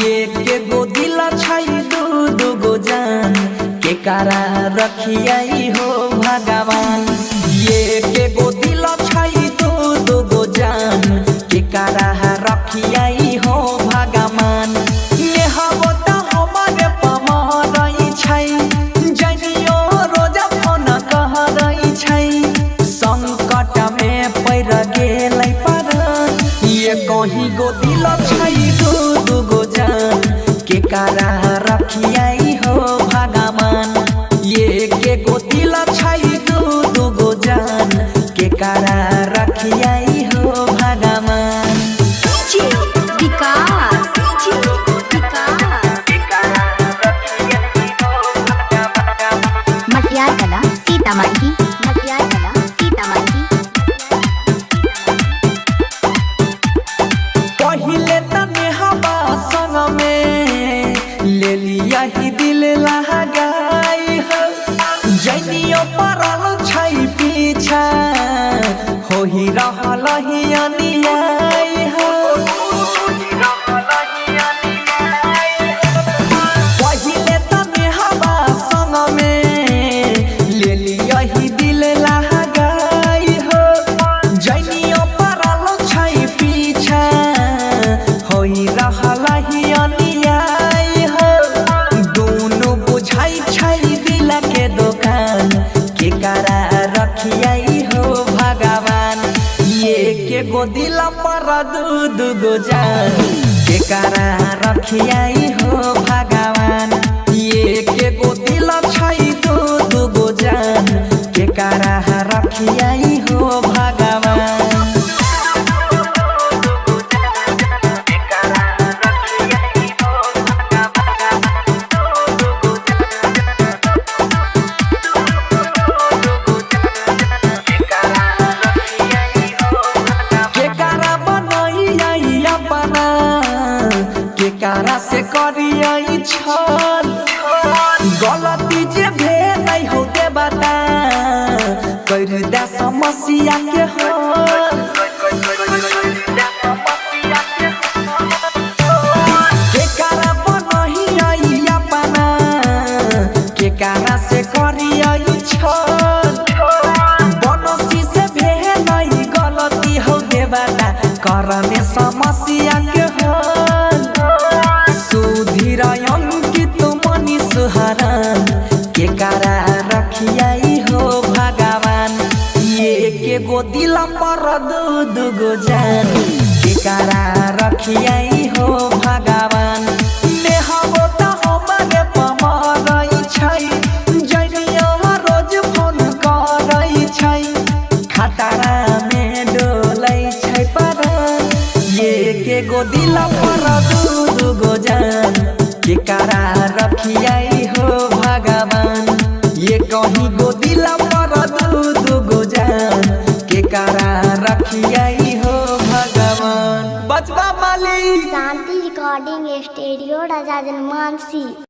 एक गो दिल छै दू दू गो जान, केकरा रखियै हो भगवान। एक गो दिल छै दू दू गो जान, केकरा रखियै हो भगवान। नेहबो त हमरे पमरै छै, जनियो रोज फोन कहरै छै। संकट में पड़ि गेलै परान, ये कहीं गो दिल छै दू दू गो जान, केकरा रखियै हो भगवान। ये के गो दिल छै दू दू गो जान, केकरा रखियै हो भगवान। डीजे विकास, डीजे विकास, मटियार कला सीतामढ़ी, मटियार कला सीतामढ़ी। पहिले त नेहबा संग में ले लिया ही दिल लगाई हो, जनियो पड़ल छै पीछा होही रहल ही अन्याय हो। पहिले त नेहबा संग में ले लिया ही दिल लगाई हो, जनियो पड़ल छै पीछा होई रहल ही अन्याय हो। दुनू बुझाइ छै दिल के दोकान, केकरा रखियै हो भगवान। ये के गो दिल पर दू दू गो जान, केकरा रखियै हो भगवान। ये के गो दिल छै दू दू गो जान, केकरा रखियै हो भगवान। केकरा बनैयै अपना, केकरा से करियै छल, गलती जे भेलै हो देवता कर दे समस्या के हल। केकरा बनैयै अपना, केकरा से करियै छल, बनसी से भेलै गलती हौ देवता करने समस्या के हल। सुधीर अंकित मनीष हरान, केकरा रखियै हो भगवान। ये के गो दिल पर दू दू गो जान, केकरा रखियै हो भगवान। नेहबो त हमरे पमरै छै, जनियो रोज फोन करै छै। खतरा में डोलै छै परान, ये के गो दिल पर दू दू गो जान, केकरा रखियै हो भगवान। ये कहीं गो दिल पर दू दू गो जान, केकरा रखियै हो भगवान। बचवा मालिक। शांति रिकॉर्डिंग स्टूडियो, राजा जनमानसी।